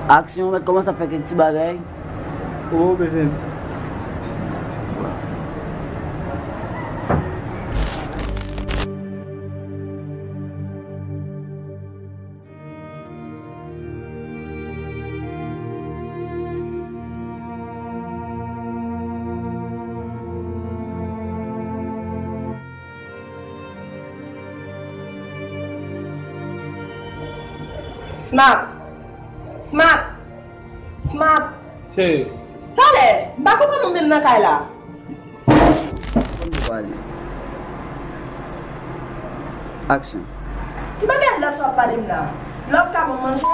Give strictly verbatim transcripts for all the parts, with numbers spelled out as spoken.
Aksyon, mèt kòmanse ap fè kèk ti bagay. O, bezwen. Smart! Smart! Smart! Cheri. Talè, m pa konprann ou menm nan kay la. Kote w prale? Aksyon. Ki bagay love sa w ap pale m la? Love ka ban m manje?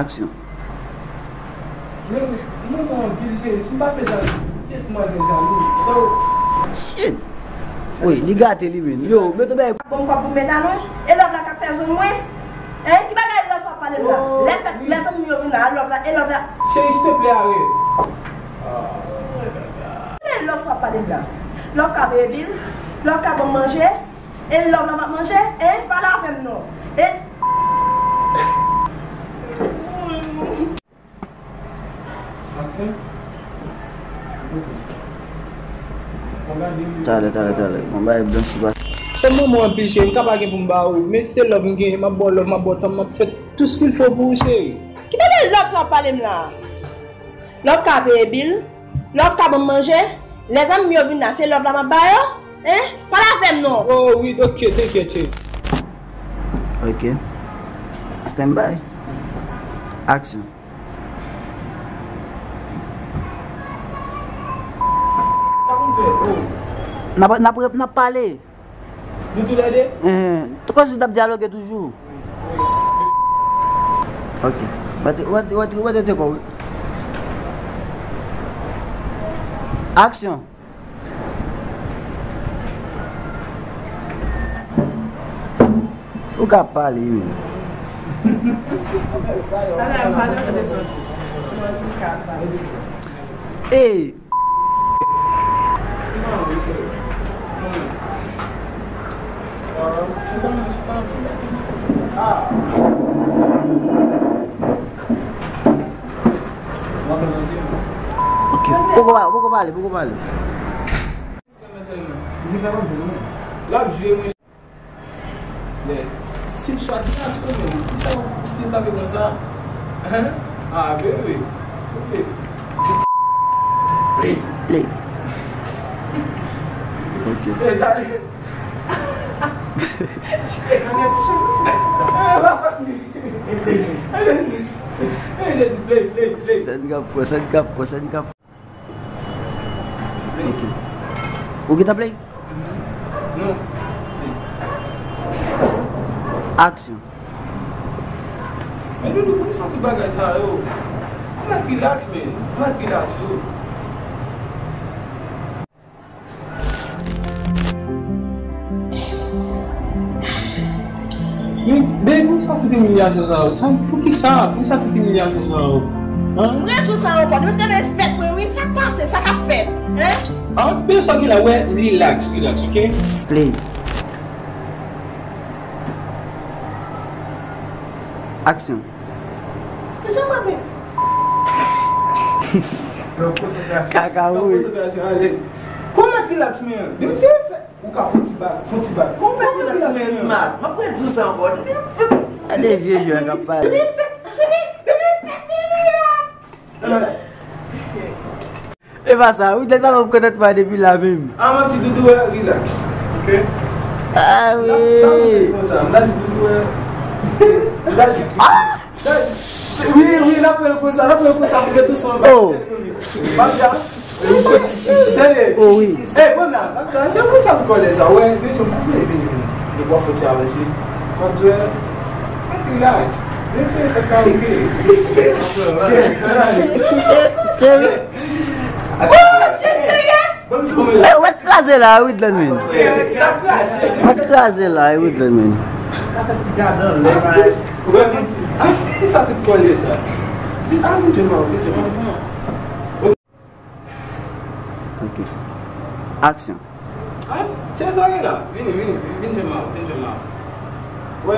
Aksyon. Men, men mwen anpil cheri, si m pa fè sa, kiyès m pral fè sa tou? So, shit! Wi, li gate li menm. Yo, mete bay. Bon, kòb pou met alonj? E love la k ap fè zong mwen? Hein? Ki bagay love sa w ap pale m la? Oh, lè fèt, wi. Lè zanmi yo vin la, love la, e love la. Cheri, s'il te plaît, arrête. Ki love sa w ap pale m la? Love ka peye bil, love ka ban m manje, e love la m ap manje, hein? Pale avè m non. E Talè, talè, talè. Gon bagay blanchi pase. Sèlman mwen anpil cheri, m ka pa gen pou m ba ou. Men se love m genyen, m ap ba w love, m ap ba w tan, m ap fè tout ce qu'il faut pou ou cheri. Ki bagay love sa w ap pale m la? Love ka peye bil, love ka ban m manje, lè zanmi m yo vin la, se love la m ap ba yo? Hein? Pale avè m non. Oh wi, ok, thank you, cheri. Ok. Stand by. Action. Sa pou m fè? Oh. N ap, n ap, n ap pale. Nou toulède? Enhen. Tou kòm si n ap dyaloge toujou. Ok. Wete, wete, wete, wete te kò, wi. Action. Ou ka pale, wi. Hey! Ok. Poko pa-, poko pale, poko pale. L ap jwe, mwen. Men, si m chwazi achte, men, poukisa w stil frape konsa? Hein? Ah, bebe. Ok. Play. Play. Ok. Eh, talè. Eh, pa fè m. Eh, pa fè m. Eh, play. Allez, eh, play, play, play. Sèn k ap pran, sèn k ap pran, sèn k ap pran. Ok. Ou gentan play? Non. Aksyon. Men Doudou, poukisa tout bagay sa yo? Ou mèt relax, men. Ou mèt relax, yo. Men, baby, poukisa tout imilyasyon sa yo? Sa, poukisa? Poukisa tout imilyasyon sa yo? Hein? M redi w sa ankò. Depi se demen fèt mwen, wi, sa k pase? Sa k ap fèt? Hein? Ah, men sa ki la, wè, relax, relax, ok? Play. Aksyon. Kaka, wi. Kòman relax, men? Depi se fèt. Ou ka fon ti bal, fon ti bal. Kòman relax, men, Smart? M ap redi w sa ankò. Gade vye jwè k ap pale. E pa sa, wi, tèt pa m kontantman depi la menm. Ah, m ap di Doudou, eh, relax, ok? Ah, wi. N ap, n ap di konsa, m ta di Doudou, eh, m ta di, ah! Wi, wi, n ap pran l konsa, n ap pran l konsa pou gen tou son. Oh. Babja. Tande. Oh, wi. Eh, bon, nan, Babja, se konsa pou kòlè sa. Wè, vin, vin, vin, vin. Li pran foti avè si. Babja. Relax. Vin, se fè karaoke. Cheri. Oh, cheri, cheri. Eh, w ap kraze la, Widland, men. W ap kraze la, Widland, men. Ou wè, ah, pou sa tout kòlè sa. Vin, ah, vin jwenn mwen, vin jwenn mwen. Ok. Aksyon. Ah, se zòrèy la. Vini, vini, vin jwenn mwen, vin jwenn mwen. Wè,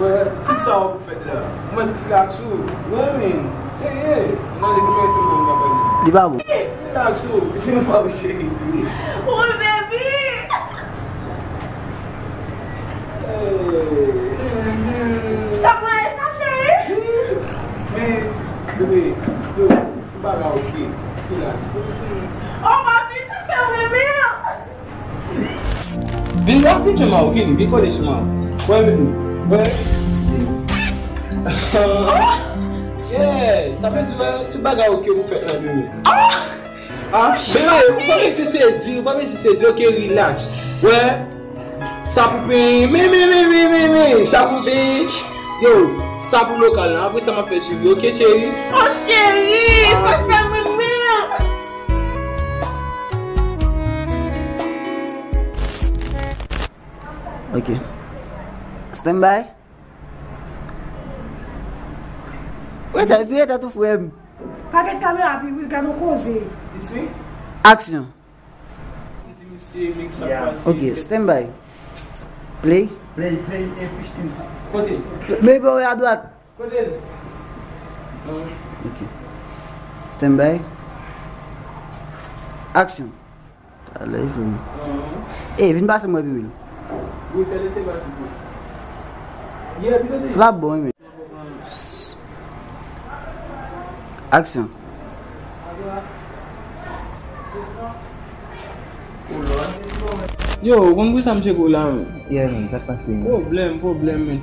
wè, tout sa w ap fè la. Mwen, relax ou. Wè, men, serye. Mwen, depi mwen tou, mwen pa pale. Li pa bon. Relax ou. Vin pa ou, cheri. Cool, baby. Sa mwen sa, cheri? Men, bebe, yo, tout bagay oke. Relax. Oh, papi, sa fè mwen byen. Vin la, vin jwenn mwen, vini, vin kole sou mwen. Wè, vini. Wè. Yeah, sa vle di, wè, tout bagay oke pou fèt la, vini. Ah, bebe, ou pa bezwen sezi, ou pa bezwen sezi, oke, relax. Wè, sa pou peye, men, men, men, sa pou peye. Yo, sa pou lokal la, apre sa m ap fè swivi, oke, cheri? Oh, cheri, sa fè mwen byen. Ok. Stand by. Ou rete, ou rete tou, frè m. Pa gen kamera, pi, wi, gade yon koze. Aksyon. Ok, stand by. Play. Play, play, F fifteen. Kote? Men bò a dwat. Kote l? Ok. Stand by. Aksyon. Talè, frè m. Ey, vin pase m wè pi wi. Wi, fè lese pase pou. L ap bon, wi, men. Aksyon. Yo, ou konn pou sa m tcheke w la, men? Yeah, man, sa k pase, man? Pwoblèm, pwoblèm, men.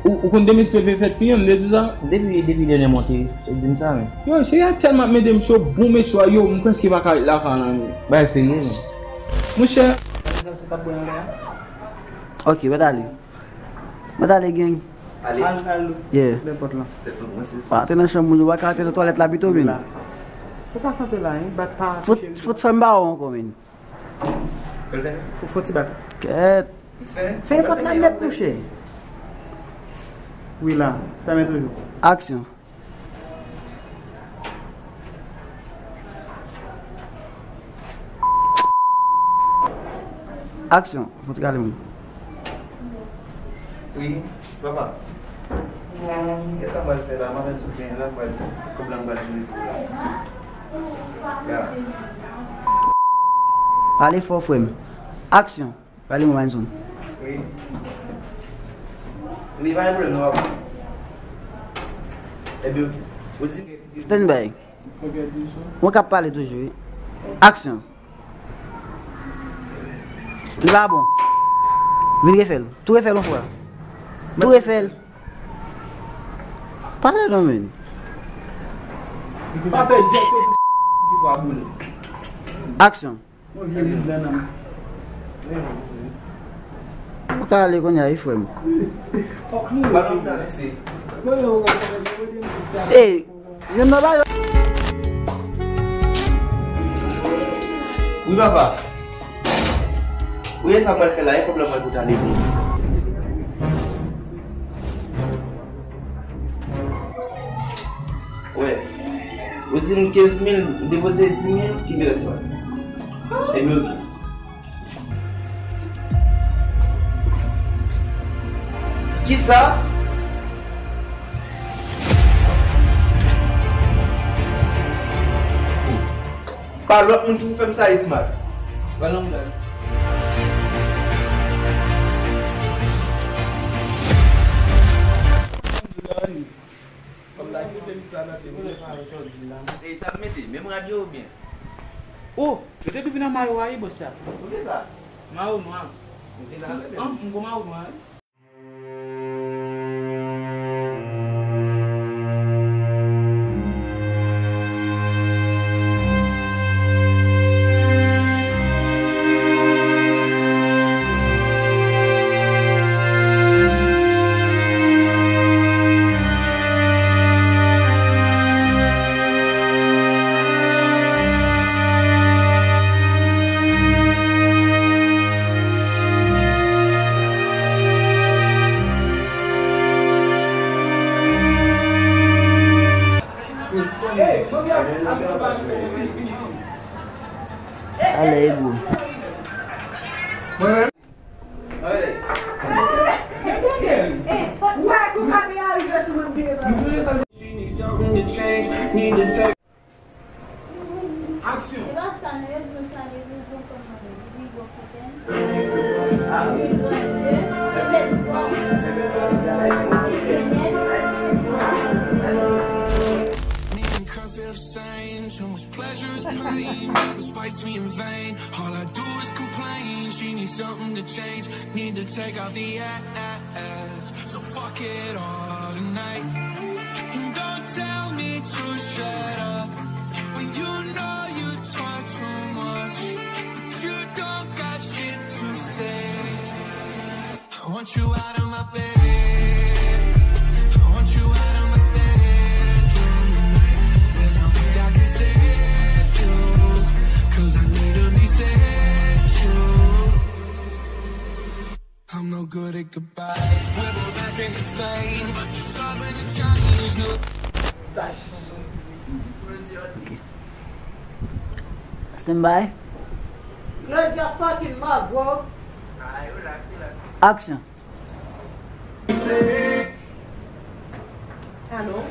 Ou, ou konn demisyon te fèt fi an, m te di w sa? Depi, depi dènye mwa te, te di m sa, men. Yo, cheri a tèlman ap mete m cho, bon mete cho a, yo, m prèske pa ka ret lakay la, men. Bagay serye, men. Monchè. Sa, sa t ap bwè anlè a? Ok, mèt ale. Mèt ale, gang. Ale. Al, al, yeah. Nenpòt lan. Pa antre nan chanm moun, ou pa ka antre nan twalèt la pito, men. Ou pa kanpe la, hein, bat pa. Fò, fò, fò m ba w ankò, men. Fò, fò ti bat. Kèt. Fè pòt la nèt, monchè. Wi, la. Fèmen toujou. Aksyon. Aksyon. Fò ti kale moun. Wi, papa. Kisa m pral fè la? M ap sou byen la, m pral, kòb la m pral jwenn pou la. Ya. Pale fò, frè m. Aksyon. Pale mwen, Manson. Wi. Wi, pa gen pwoblèm, non, papa. Ebyen, ok. Ou di. Stand by. Mwen k ap pale toujou, wi. Aksyon. Li pa bon. Vin refè l. Tou refè l yon fwa. Tou refè l. Pale non, men. Pa fè jès yo ki pwa boule. Aksyon. Ou ka ale kounye a, wi, frè m. Ey, youn nan bagay. Wi, papa. Ou wè sa m pral fè la, e kòb la m pral pote ale pou ou. Wè. Ou di m kenz mil, m depoze dis mil, ki te rès la? Ebyen, ok. Kisa? Pa lòt moun ki pou fè m sa, Ismael. Pran nan mouda, mesye. Ey, sa m mete, menm rad yo oubyen? Oh, yo te tou vin an mayo a wi, bòs la. Kote sa? Mayo nwa. Kote sa, bebe? An, m gon mayo nwa wi. Ale, e gwo. Me and her feel the same. Too much pleasure is pain. Never spites me in vain. All I do is complain. She needs something to change. Need to take off the ass. So fuck it all tonight. And don't tell me to shut up when you know you talk too much, but you don't got shit to say. I want you out of my bed. I want you out of my bedroom tonight. There's no way I can save you, 'cause I need to be saved too. I'm no good at goodbyes. We're both acting insane, but you're starting to change. No. Stand by. Close your fucking mouth, bro. Action. Allô?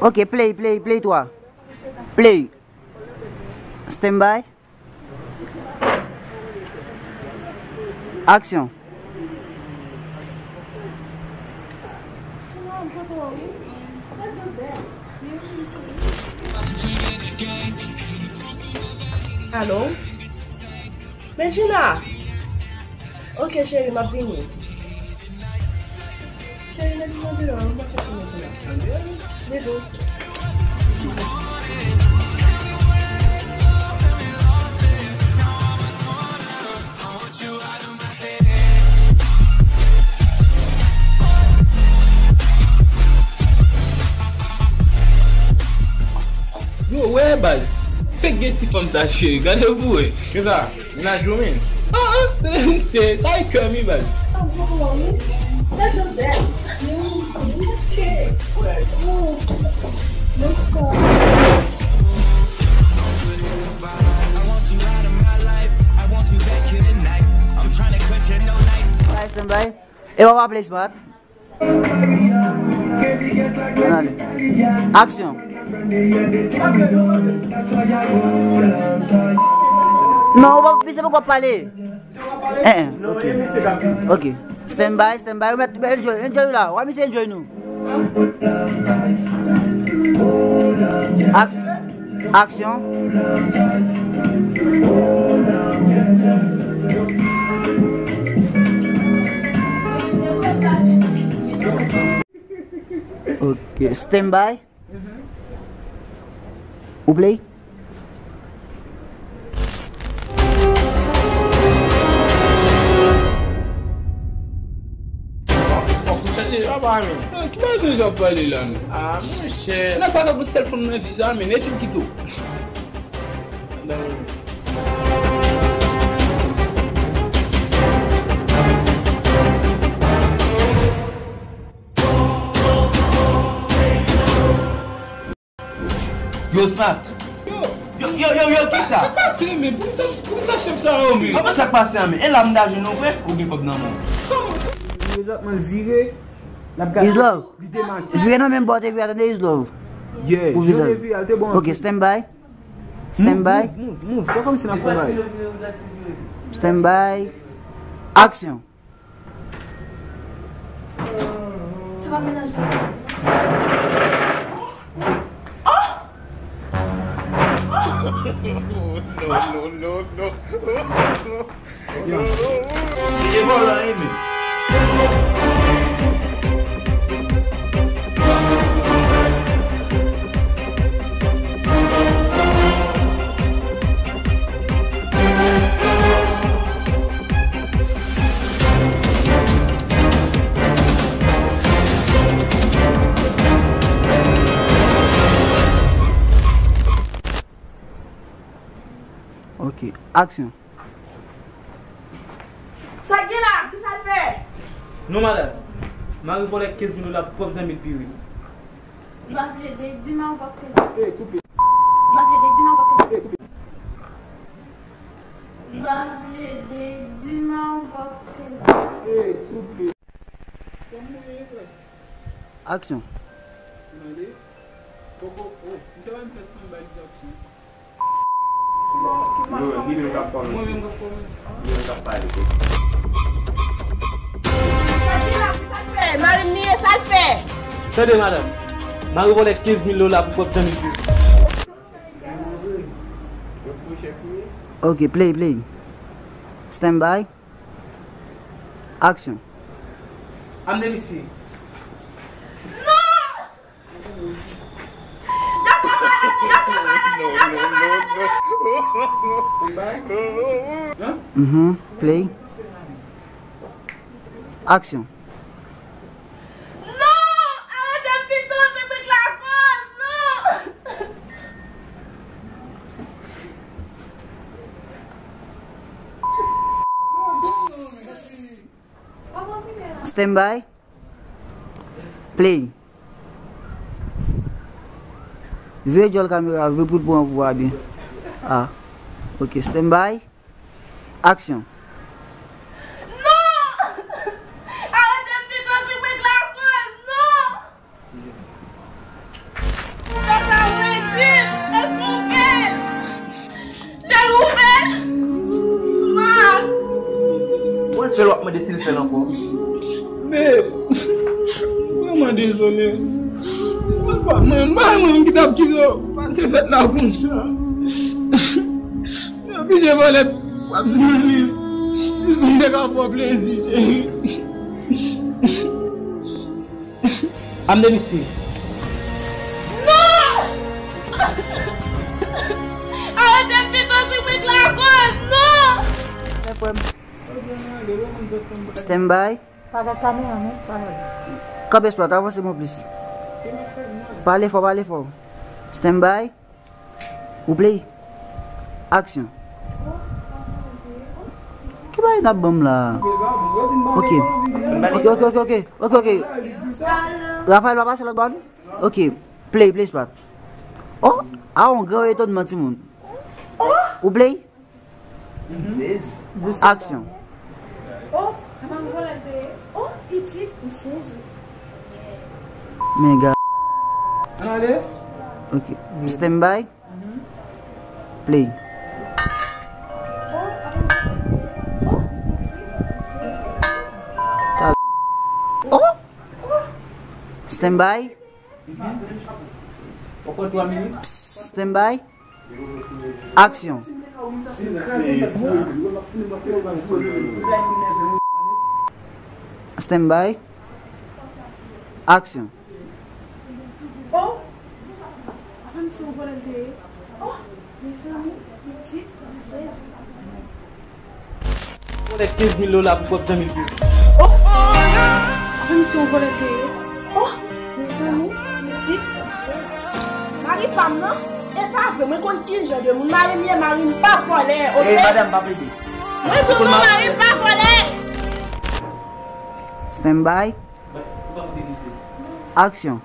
Ok, play, play, play twa. Play. Stand by. Action. Allô? Medjina! Ok, cheri, m ap vini. Cheri, Medjina deyò, m ap chèche Medjina. Bizou. Yo, wè, baz. Fèk gen ti fanm sa, cheri. Gade pou wè. Kisa? Mennaj ou, men. Ah, ah, se, sa e kè m, wi, baz. Bay, stand by. E w ap aple Smart. Aksyon. Non, ou pa, misye poko pale. Eh, eh, ok. Ok. Stand by, stand by. Ou mèt, enjoy, enjoy la. Wè misye enjoy nou. Ak-, aksyon. Ok, stand by. Ou play? Fòk ou chanje papa, men. Ah, ki bagay sa w ap pale la, men? Ah, monchè. Nèg pa ka pran sèl fanm nan vi sa, men. E si l kite w? Yo, Smart. Yo. Yo, yo, yo, yo, kisa? Sa k pase, men? Poukisa, poukisa chèf sa yo, men? Kòman sa k pase a, men? E la m ta jwenn ou vre? Ou gen kòb nan men w? Kòman? Prezantman, l vire, l ap gade. Islove. Li demake. Vire nan menm bò te vire a, tande, Islove. Yeah, pou vizaj. Jan l te vire a, l te bon. Ok, stand by. Stand by. Move, move, move, move. Fè kòmsi n ap fè yon bagay. Stand by. Aksyon. Se pa mennaj la. Oh! Oh! No, no, no, no. Yo. Li te vòlè, wi, men. Ok, aksyon. Sa k gen la? Kisa l fè? Non, madanm. Mari vòlè kenz mil dola pwòp zanmi l pi wi. M ap plede di m a w pwòp kenz mil. Ey, koupe. M ap plede di m a w pwòp kenz mil. Ey, koupe. M ap plede di m a w pwòp kenz mil. Ey, koupe. Aksyon. Tande? Poko, oh, misye pa menm fè stand by li aksyon. Yo, ni menm k ap kòmanse. Ni menm k ap pale. Sa ki la, sa l fè? Mari m niye, sa l fè? Tande, madanm. Mari vòlè kenz mil dola pou pwòp zanmi l. Ok, play, play. Stand by. Action. Amde misye. Non! N ap fè maladi, n ap fè maladi, n ap fè maladi, n ap fè maladi. Mhm. Play. Action. Non! Arete m pito, se mwen k lakoz, non! Stand by. Play. Vire djòl kamera, vire pou l pran pouvwa byen. Ah. Ok, stand by. Action. Non! Arete m pito, se mwen k lakoz, non! Papa Wendil, èske w bèl? Jèl ou bèl? Ma! Mwen fè l w ap mande si l fè l ankò. Babe, vrèman dezole. Mwen pa, mwen, mwen, mwen ki t ap kite w pase fèt la konsa. Mwen oblije vòlè w ap zanmi. Jis pou m te ka fè w plezi, cheri. Amde misye. Non! Arete m pito, se mwen k lakoz, non! Stand by. Pa gad kamera non, pa gad. Kanpe Sprat, avanse mon plis. Pale fò, pale fò. Stand by. Ou play. Action. Ki bagay n ap ban m la? Ok. Ok, ok, ok, ok. Ok, ok. Raphaël pa pase lòt bò, non? Ok. Play, play Sprat. Oh, a yon gran etònman timoun. Ou play? Action. Oh, papa m vòlè l peye. Oh, pitit, m sezi. Men gad. Ann ale. Ok. Stand by. Play. Oh, papa m vòlè l peye. Oh, pitit, m sezi. Ta-, oh! Stand by. Stand by. Action. Stand by. Action. Oh! Avan m sou vòlè l te ye. Oh! Mezanmi, pitit, m sezi. Vòlè kenz mil dola pou pwòp zanmi l. Oh! Avan m sou vòlè l te ye. Oh! Mezanmi, pitit, m sezi. Mari pa m nan, e pa vre, mwen konn ki jan de moun mari m ye, mari m pa vòlè, ok? Ey, madanm, pa plede. Mwen di w non, mari m pa vòlè. Stand by. Action.